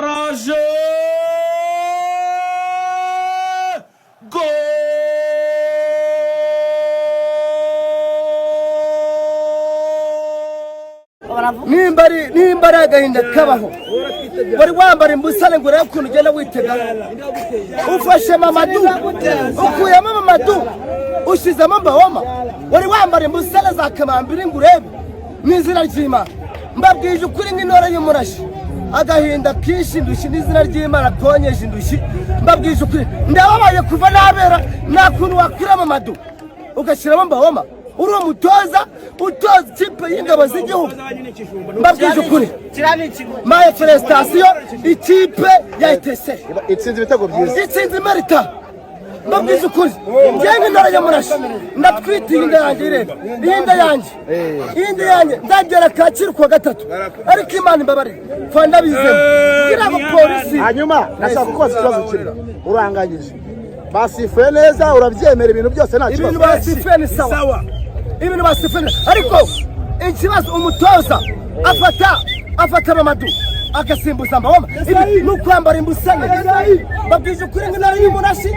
Araje! Gol! Nimba ari agahinda kabaho, wari wambara imbusane ngo urebe ukuntu ugenda witega. Ufashe Mamadu, ukuyemo Mamadu, ushyizemo Mbawoma. Wari wambara imbusane za kamambiri ngo urebe? Mu izina ry'Imana, mbabwije ukuri nk'intore y'umurashi, agahinda kishe indushyi, n'izina ry'Imana konyeje indushyi. Mbabwije ukuri, ndababaye kuva nabera. Nta kuntu wakwira Mamadu ugashyiramo Mbawoma, uri umutoza utoza ikipe y'ingabo z'igihugu. Mbabwije ukuri, mes félicitations, ikipe ya Etincelles itsinze ibitego byiza. Itsinze imerita. Mbabwije ukuri, njyewe nk'intore y'umurashi, ndatwitiye inda yanjye, ireba iyi nda yanjye, iyi nda yanjye. Ndagera Kacyiru kuwa gatatu, ariko Imana imbabarire, fanda bizemo kugira ngo polisi. Hanyuma nashaka kukubaza ikibazo kimwe: uranganyije, basifuye neza, urabyemera, ibintu byose nta Ibintu kibazo? basifuye ni sawa, ibintu basifuye ariko ikibazo, umutoza afata Mamadu agasimbuza Mbawoma, ibi ni ukwambara imbusane. Babwije ukuri nk'intare y'umurashi.